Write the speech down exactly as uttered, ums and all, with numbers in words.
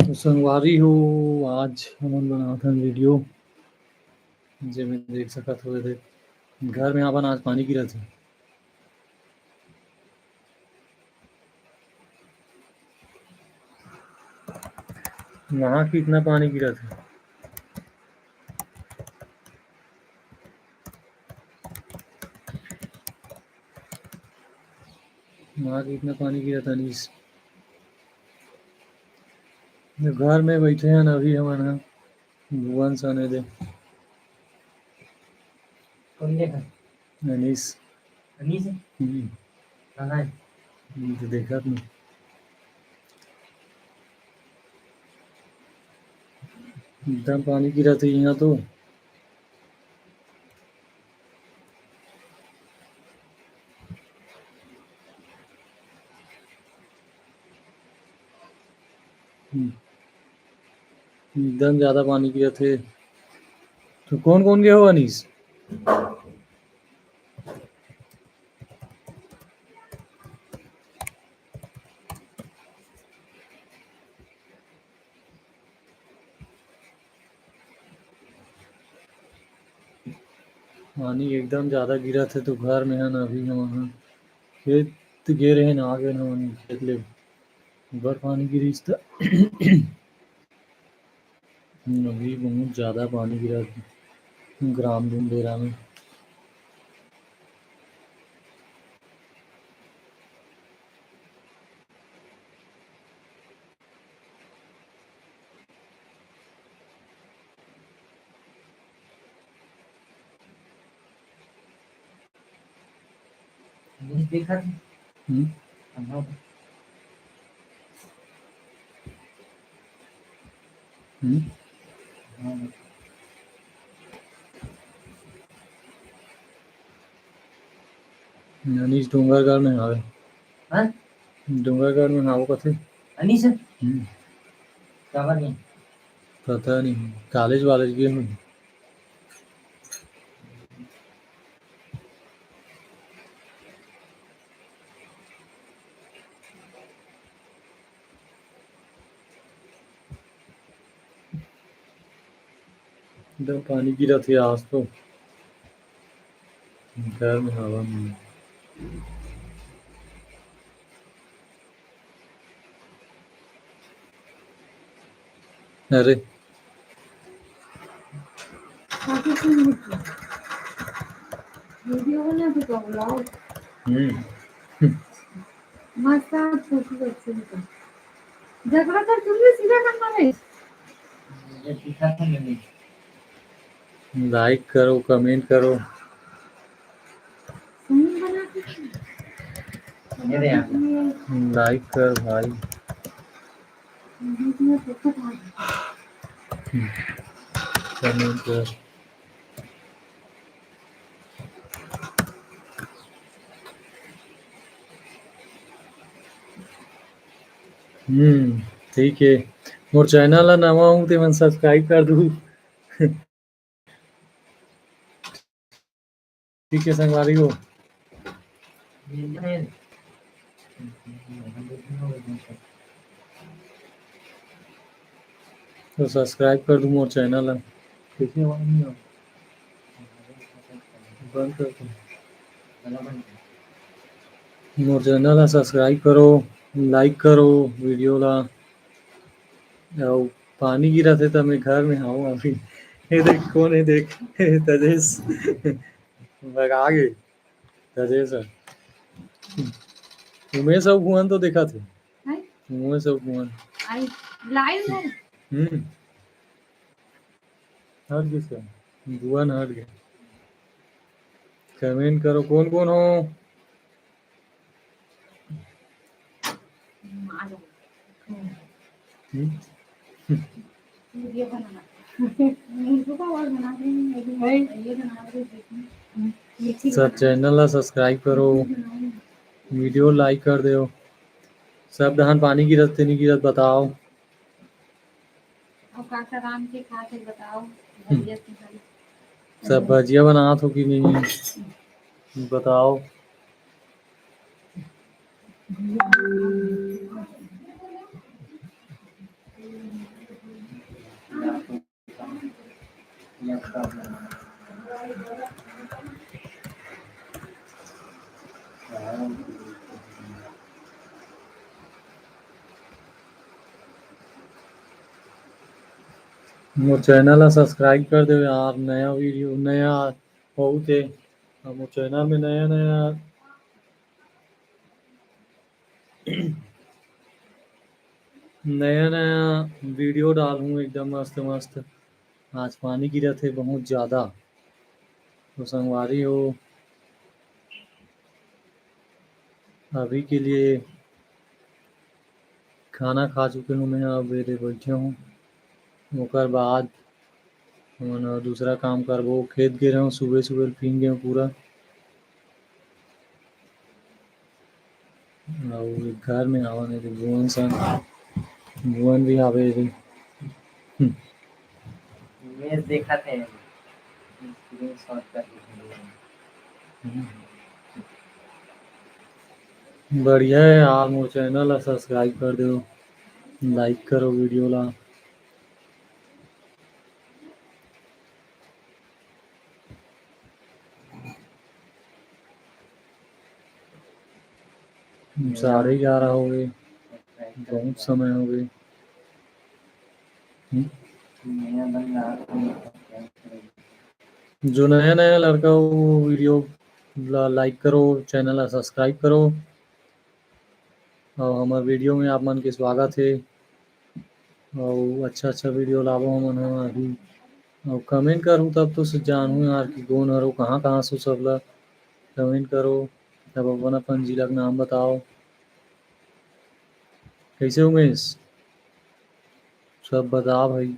तो संगवारी हो, आज हमन बनात हन वीडियो, जेमे देख सकत हो, देख, घर में अपन आज पानी गिरत हे। वहाँ कितना पानी गिरत हे। वहाँ कितना पानी गिरत हे, अनीस। घर में बैठे हन अभी हमन ह, भुवन सने दे। कौन देखा? अनीस। अनीस है? हम्म। कहाँ है? हम्म, तो देखा तुम। एकदम पानी गिरत हे यहाँ तो। हम्म। एकदम ज्यादा पानी गिरत हे। तो कौन कौन गए हो, अनीस? पानी एकदम ज्यादा गिरत हे, तो घर में हन अभी हमन ह। खेत गे रहे न, आ गए हमन खेत ले। ऊपर पानी गिरिस त अभी बहुत ज्यादा पानी गिरत हे ग्राम डुंडेरा में। देखा था। हम्म। हाँ। हम्म। हाँ। अनीस डोंगरगढ़ में हावे। हाँ? डोंगरगढ़ में हावे कथे। अनीस? हम्म। काबर नहीं? पता नहीं, कॉलेज वॉलेज गए होही। एकदम पानी गिरत हे आज तो। घर में हवा नहीं। अरे। वीडियो बना तो ब्लॉग। हम्म। मस्त आप फोटो अच्छे निकाल। झगड़ा कर तुम भी सीधा करना है। लाइक करो, कमेंट करो। लाइक कर भाई। कमेंट कर। हम्म, ठीक है। मोर चैनल ला नवा हूँ, ते मन सब्सक्राइब कर दू। ठीक है संगवारी हो। तो सब्सक्राइब कर दू मोर चैनल ला। बंद कर दू। मोर चैनल ला सब्सक्राइब करो, लाइक करो वीडियो ला। अउ पानी गिरत हे त मैं घर में हूँ अभी। ये देख, कौन है देख, तजेश। भगा गे तजेश। उमेश अउ भुवन तो देखा थे। हैं? उमेश अउ भुवन। आई, लाइव में? हम्म। हट गए सर। भुवन हट गए। कमेंट करो, कौन कौन हो? हम्म? सब चैनल ला सब्सक्राइब करो, वीडियो लाइक कर दो। सब डहान पानी गिरत ते नहीं गिरत बताओ। अउ का का रांध के खात हे बताओ। हम्म। भजिया के साथ। सब भजिया बनात हो कि नहीं बताओ। मोर channel ला subscribe कर देव यार, नया video, नया बहुत है, मोर channel में नया नया नया नया video डालहूँ एकदम मस्त मस्त। आज पानी गिरत हे बहुत ज्यादा। तो संगवारी हो, अभी के लिए खाना खा चुके हूँ मैं, अब ये दे बैठे हूँ। ओकर बाद हमन ह दूसरा काम करबो। खेत गे रहूँ, सुबह सुबह भींग गए पूरा। अउ घर में आवन हे भुवन संग, भुवन भी आवे हे। हम्म। इमेज देखत हे, screenshot करके भेजे हे। हम्म। बढ़िया है यार, मोर channel ला subscribe कर दो, like करो video ला। साढ़े ग्यारह हो गए, बहुत समय हो गए। हम्म? जो नया नया लड़का हो, video ला like करो, channel ला subscribe करो, और हमारे video में आप मन के स्वागत है। और अच्छा अच्छा video लाबो हमन ह अभी। और comment करूँ तब तो से जानहूँ यार कि कौन हरो, कहाँ कहाँ से, सब ला comment करो, तब अपन अपन जिला के नाम बताओ। कैसे उमेश? सब बता भाई।